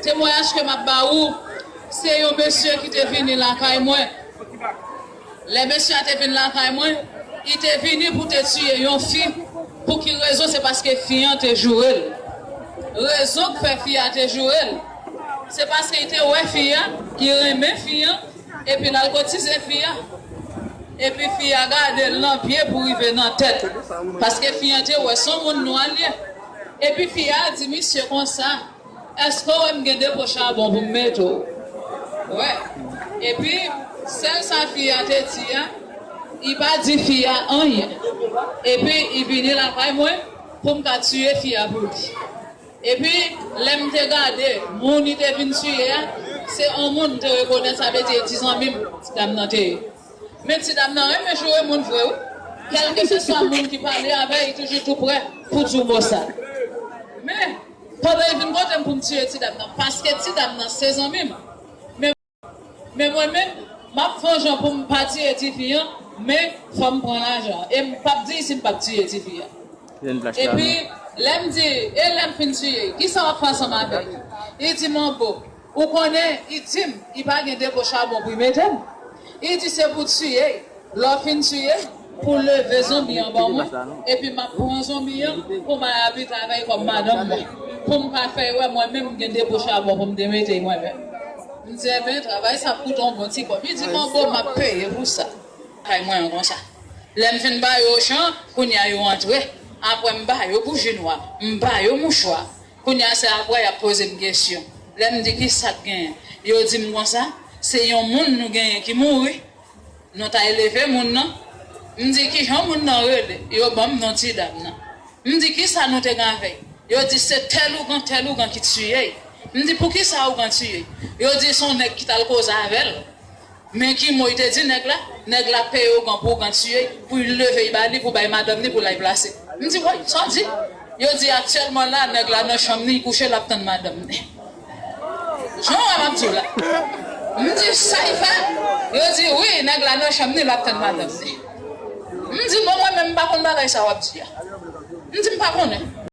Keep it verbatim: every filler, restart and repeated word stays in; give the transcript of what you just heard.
Temwayaj ke m ap ba ou, se yon mesye ki te vini lakay mwen. Lè mesye a te vin lakay mwen, li te vini pou te tiye yon fi. Pou ki rezon? Se paske fi an te joure l. Rezon k fè fi a te joure l, se paske li te wè fi a, li renmen fi an, epi l al kotize fi a. Epi fi a gade l nan pye pou rive nan tèt. Paske fi an te wè se yon moun nwa l ye. Epi fi a di misye konsa, "Èske w wè m gen depo chabon pou m mete w?" Wè. Epi, sèl sa fi a te di a, li pa di fi a anyen. Epi, li vini lakay mwen pou m ka tiye fi a pou li. Epi, lè m te gade, moun li te vin tiye a, se yon moun m te rekonèt, sa vle di, e ti zanmi m, ti dam nan te ye. Men ti dam nan renmen joure moun vre, wi. Kèlkeseswa moun ki pale avè l, li toujou tou prè pou di w mo sal. Men, pandan li vin kote m pou m tiye ti dam nan, paske ti dam nan se zanmi m. Men, men mwen menm, m ap fè yon jan pou m pa tiye tifi an, men fò m pran lajan an. E m p ap di si m p ap tiye tifi an. Epi, lè m di, e lè m fin tiye, kisa w ap fè ansanm avè l? Li di m, "Manbo, ou konnen," li di m, li pa gen depo chabon pou l mete m. Li di se pou tiye, lè w fin tiye, pou leve zonbi an ban mwen, epi m ap pran zonbi an pou m al abite avè l kòm madanm mwen. Pou m ka fè l wè mwen menm m gen depo chabon pou m te mete l mwen menm. M di, "Enben, travay sa ap koute yon bon ti kòb." Li di, "Manbo, m ap peye pou sa." Kay mwen an konsa. Lè m fin ba yo ochan, kounye a yo antre. Apre m ba yo bouji nwa, m ba yo mouchwa. Kounye a se apre y ap poze m kesyon. Lè m di, "Kisa k genyen?" Yo di m konsa, "Se yon moun nou genyen ki mouri. Nou t al leve moun nan." M di, "Kijan moun nan rele?" Yo ban m non ti dam nan. M di, "Kisa nou te gen avè l?" Yo di, "Se tèl ougan, tèl ougan ki tiye l." M di, "Poukisa ougan tiye l?" Yo di, "Se yon nèg ki t al koze avè l." Men ki mo li te di nèg la? Nèg la peye ougan pou ougan tiye l, pou l leve l ba li, pou bay madanm li, pou l al plase. M di, "Woy, sa w di?" Yo di, "Aktyèlman la, nèg la nan chanm li, li kouche, l ap tann madanm li." Jan w wè m ap di w la. M di, "Sa l fè?" Yo di, "Wi, nèg la nan chanm li, l ap tann madanm li." M di, "Bon, mwen menm, m pa konn bagay sa w ap di a." M di, "M pa konnen."